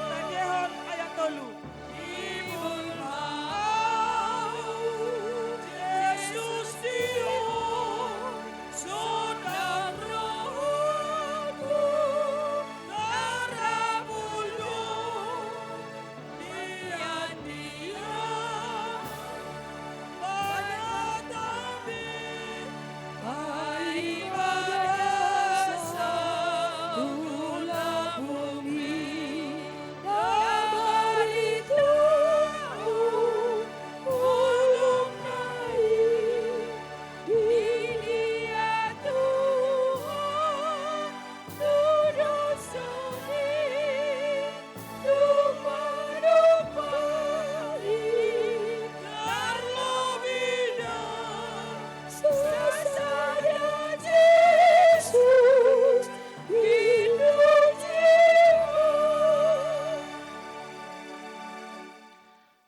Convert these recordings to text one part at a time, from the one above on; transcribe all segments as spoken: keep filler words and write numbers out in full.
Tangihon ayat tolu.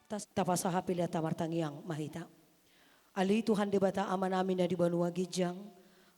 Tas-, tapasahat pelean ta, martangiang ma hita. Ale Tuhan Debata Amanami na di banua ginjang,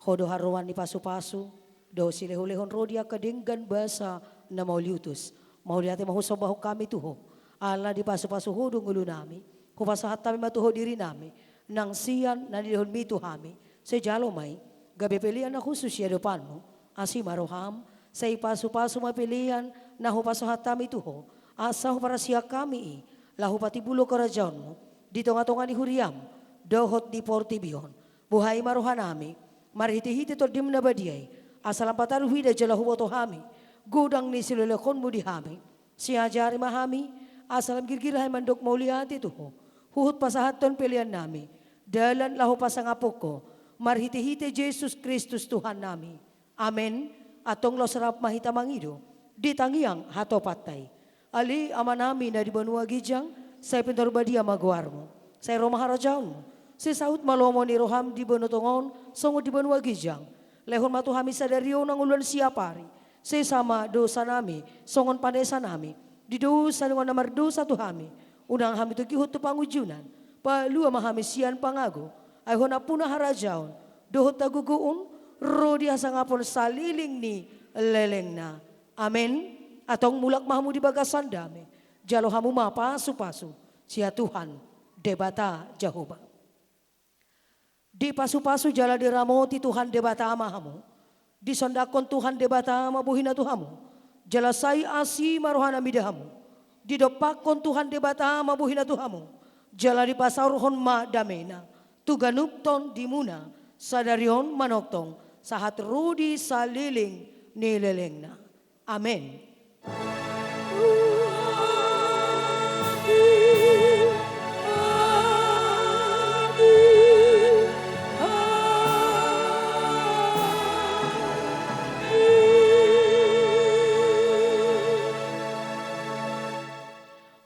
Ho do haroan ni pasupasu, dohot silehonlehon ro di angka denggan basa na mauliutus. Mauliate ma husombahon hami tu Ho, ala dipasupasu Ho do ngolunami. Hupasahat hami ma tu Ho dirinami, nang sian na nilehonMi tu hami. Sai jalo ma i, gabe pelean na hushus di adopanMu. Asi ma rohaM, sai pasupasu ma pelean na hupasahat hami tu Ho, asa huparsian hami i, laho patimbulhon harajaonMu di tongatonga ni huriaM dohot di portibi on. Buhai ma rohanami marhitehite TondiM na badia i, asa lam patadu huida jala huboto hami godang ni silehonlehonMu di hami. Siajari ma hami, asa lam girgir hami mandok mauliate tu Ho, huhut pasahathon peleannami dalan laho pasangaphon Ho, marhitehite Jesus Kristus Tuhannami. Amen. Antong laos rap ma hita mangido di tangiang hatopanta i. Ale Amanami na di banua ginjang, sai pintor badia ma goarMu. Sai ro ma harajaonMu. Sai saut ma lomo ni rohaM di banua tonga on songon di banua ginjang. Lehon ma tu hami sadari on hangoluan siapari. Sesa ma dosanami songon panesanami di dosa ni angka na mardosa tu hami. Unang hami togihon tu pangunjunan. Palua ma hami sian pangago. Ai Ho nampuna harajaon dohot hagogoon, ro di hasangapon saleleng ni lelengna. Amen. Antong mulak ma hamu di bagasan dame. Jalo hamu ma pasupasu sian Tuhan Debata Jahowa. Dipasupasu jala diramoti Tuhan Debata ma hamu. Disondangkon Tuhan Debata ma bohiNa tu hamu, jala sai asi ma rohaNa mida hamu. Didompakkon Tuhan Debata ma bohiNa tu hamu, jala dipasaorhon ma dameNa tu ganup tondimuna sadari on manongtong sahat ro di saleleng ni lelengna. Amen.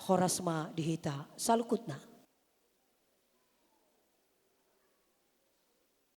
Horas ma di hita saluhutna.